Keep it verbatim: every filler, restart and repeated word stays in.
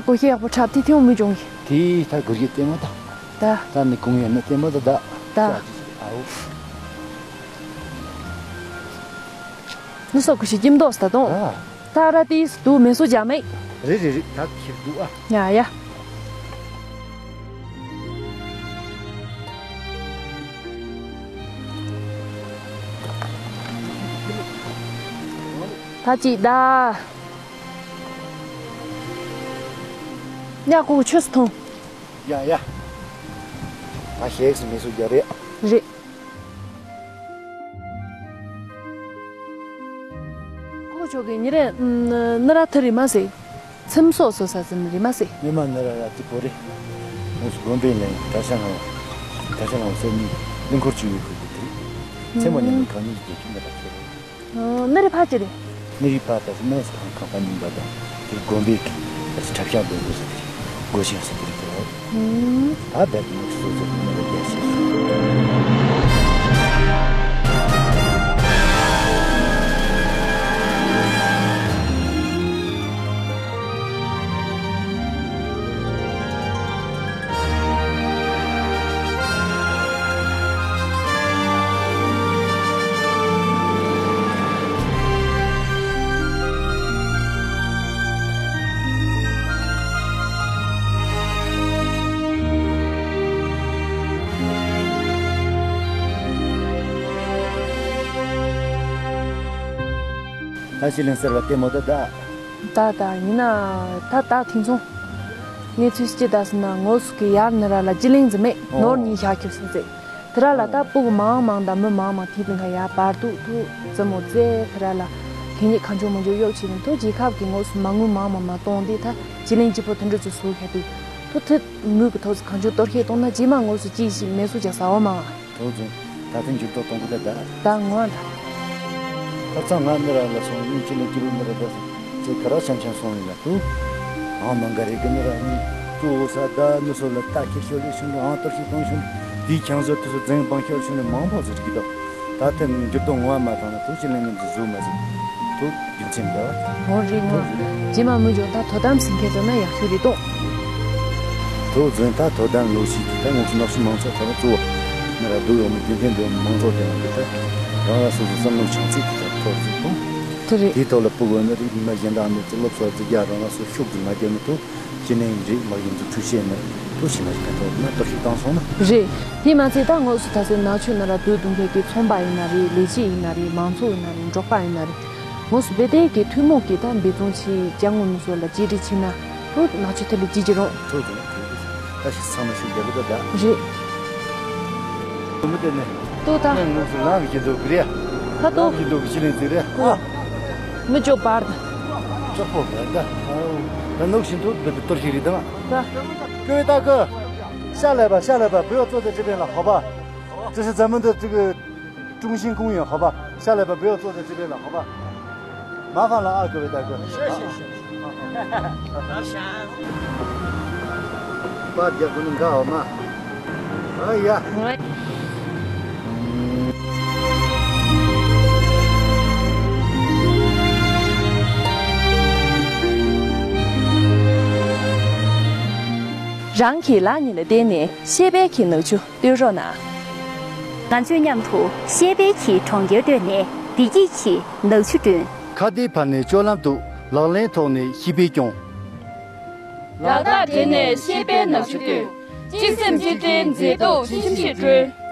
སྒོར་གཞས་ཡག་པོ་འཁྲབ་དེ་ཐེངས་མི་འབྱུང་གི། དེ་ད་སྒོར་གཞས་ལྟད་མོ་ད། ད། ད་ནི་གུང་ཡོད་ན་ལྟད་མོ་ད་ད། ད། ཨའོ། ནུ་སོ་ཁུ་ཤི་ཀྱིམ་དོ་ས་ད་དོང་། ད། ད་ར་ཏིས་དུ་མེ་སོ་ཇ་མེ། རེད་རེད་རེད། ད་ཁྱེར་འདུག་ཨ། ཡ་ཡ། ད་ཅིག་ད། ཉ་ཀུ་ཆོས་སུ་ཐོང་། ཡ་ཡ། ད་ཞེས་སུ་མི་སུ་རྒྱ་རེད། རེད། ཁོ་ཆོ་གི་ཉི་རེ་ནི་ར་ཐི་རི་མ་སེ། ཚིམ་སོ་སོ་ས་ཚིམ་རི་མ་སེ། ཉི་མ་ནི་ར་ར་ཏི་པོ་རེ། མོ་སུ་དགོན་པའི་ལན་ད་ཤ་ང་། ད་ཤ་ང་སེ་ནི་ལིང་འཁོར་ཆུ་ཡོད་ཁུ་གུ་ཏི། ཚེ་མོ་ཉི་མ་གང་ཉིད་རྒྱལ་ཁྱིམ་ནི་ར་ཐི་རེད། ནི་རི་ཕ་ཅི་རེད། ནི་རི་ཕ་ད་སི་མེ་སི་ཁང་ཁང་པ་ཉིན་པ་དང་དེར་དགོན་པའི་གི་ད་སི་གྲྭ་ཤག་དགོན་པ་སི་དེར་སྒོ་ཤིང་སི་དེར་དེ་ད་བད་མི་སོ་སོ་ནི་རི་རྒྱལ་སི། ད་ཤི་ལིང་ཟེར་བ་ལྟད་མོ་ད་ད། ད་ད་ཡིན་ན་ད་ད་ཐིང་སོང་། ངས་ཚུལ་སྐྱེ་ད་ཟིན་ན་ངོ་སུ་གི་ཡར་ནི་ར་ལ་ཅི་ལིང་ཟི་མེད་ནོར་ཉིན་ཞག་ཁྱེར་སོང་ཟེ། དེ་ར་ལ་ད་སྤུ་གུ་མང་མང་དང་མི་མང་མང་དེ་དུ་ཁ་ཡར་བར་དུ་དུ་ཙི་མོ་ཙེ་དེ་ར་ལ་གད་སྙིགས་གང་བྱུང་མང་བྱུང་གཡོག་བྱེད་ནི་ཐོ་རྗེས་ཁབ་ཀྱི་ངོ་སུ་མ་དངུལ་མང་མང་མ་གཏོང་དེ་ད་ཅི་ལིང་ཅི་པོ་དེ་འདྲ་ཚུ་སུ་ཁ་དུ་ཐོ་ཐི་དངུལ་གི་ཐོ་ཚུ་གང་བྱུང་གཏོར་ཤེས་གཏོང་ན་རྗེས་མ་ངོ་སུ་ཅི་ཞིག་མེ་སུ་ཅག་ཟ་བ་མང་། ཐུགས་རྗེ་ཆེ། ད་ཐེངས་འགྱུར་ལྡོག་གཏོང་གི་ད་ད། ད་ངོ་ཨ་ད། ཁ་སང་ང་ནི་ར་ལ་སོང་ཡིན་ཅི་ལ་ཅི་རུ་ནི་ར་ད་སོང་ཚེ་ག་ར་ཆམ་ཆམ་སོང་ཡིན་ལ་དུ། ཨང་མང་ག་རེ་གི་ནི་ར་ནི་ཙུ་འོ་ས་ད་ནི་སོ་ལ་ད་ཁྱེར་ཤོ་ལེ་ཤུན་དུ་ཨང་གཏོར་ཤི་གཏོང་ཤུན་དུའི་ཁྱང་བཟོ་དུ་སོ་རྫིང་བང་ཤོར་ཤུན་དུ་མང་པོ་ཟེར་གི་ད། ད་ཐེངས་འགྱུར་ལྡོག་ངོ་ཨ་མ་ཐང་ན་དུ་ཅི་ལ་ངན་ཟི་ཟུ་མ་ཟི་དུ། རྒྱུ་མཚན་འདྲ་བ། འོ་རེད་ངོ་། རྗེས་མ་མི་འཇོག་ད་དོ་དམ་ཟིན་མཁན་ཚོ་ན་ཡག་ཤོས་རེད་གཏོང་། ཐུགས་རྗེ་ཆེ། ད་དོ་དམ་ལོ་ཞིག་གི་ད་ང་ཚོ་ནག་ཆུ་མང་ཚོགས་ཚོ་ལ་གཙོ་བོ་ནི་ར་སྡུག་ཡོང་མི་རྒྱུན་ལྡན་འདོད་མང་ཚོགས་དེ་ནང་གི་ད་རང་རང་སོ་སོ་བསམ་བློ་བྱང་ཚིག་གི་ད་ཐོག་རེད་གཏོང་། དེ་རེད། དེའི་ཐོག་ལ་སྤུ་གུ་ནི་རིགས་མི་གཞན་དག་ནི་ཚོ་སློབ་གསོ་རྩིས་རྒྱག་རང་རང་སོ་ཤུགས་ཀྱིས་མ་བརྒྱབ་ནི་ཐུག་ཅི་ནས་རིགས་མ་ཡིན་ཚོ་འཁྲུལ་ཤེས་ནི་ཐུག་ཕྱི་ནས་ཀ་ཐོག་ན་གཏོར་བཤིག་བཏང་སོང་ན། རེད། དེ་མ་ཚད་ད་དངོས་སུ་ད་སེ་ནག་ཆུ་ན་ར་སྡོད་གཏོང་མཁན་གྱི་ཚོང་པ་ཡིན་ན་རེད། ལས་བྱེད་ཡིན་ན་རེད། མང་ཚོགས་ཡིན་ན་རེད། འབྲོག་པ་ཡིན་ན་རེད། ངོ་སུ་བེ་ཏེ་གི་ཐུན་མོང་གི་ད་འབད་བརྩོན་ཆེ་ཅང་ངོ་མི་སོ་ལ་ཅི་རི་ཆེ་ན་ཐུག་ནག་ཆུ་ཐི་ལི་ཅི་ཅི་རུང་། ཐུག་ཐུག་ཐུག་ད་ཤི་ཚང་མ་ཤུགས་རྒྱབ་ད་ད། རེད། དུ་མི་དེ་ནས། ཏོ་ད། ནས་ངོ་སུ་ལང་གི་ཅི་འདུག་གི་རེད། ད་ཏོ། ལང་གི་འདུག་གི་ཅི་ལེན་ཟིག་རེད། ཨོ། མི་ཅོ་པར་ད། ཅོག་པོ་ག་ད། ད་ནུག་བཞིན་དུ་འདི་གཏོར་ཞིག་རེད་ད། ད། ཀུ་ད་ཀུ། ཤ་ལས་པ་ཤ་ལས་པ་བུ་ཡོ་ཙོ་དེ་ཅི་བེན་ལ་ཧོ་པ། ཅི་ཞིག་ཛ་མུན་དུ་ཅི་གི། 中心公园 好吧，下来吧，不要坐在这边了，好吧？麻烦了啊，各位大哥。是是是。把这个弄干好吗？哎呀。རང་གི་ལག་གཉིས་ལ་བརྟེན་ནས་ཤེས་དཔལ་གྱི་ནག་ཆུ། སྟོན་རོགས་གནང་། ང་ཚོས་མཉམ་དུ་ཤེས་དཔལ་གྱི་གྲོང་ཁྱེར་བཏོད་ནས་བདེ་སྐྱིད་ཀྱི་ནག་ཆུ་བསྐྲུན། ཁ་བརྡའི་ཕར་ནས་སྤྱོད་ལམ་དུ། ལག་ལེན་ཐོག་ནས་ཤེས་དཔལ་སྐྱོང་། ལག་གདང་སྦྲེལ་ནས་ཤེས་དཔལ་ནག་ཆུ་བཏོད། གཅིག་སེམས་གཅིག་སྒྲིལ་མཛེས་སྡུག་ཁྱིམ་གཞིས་བསྐྲུན།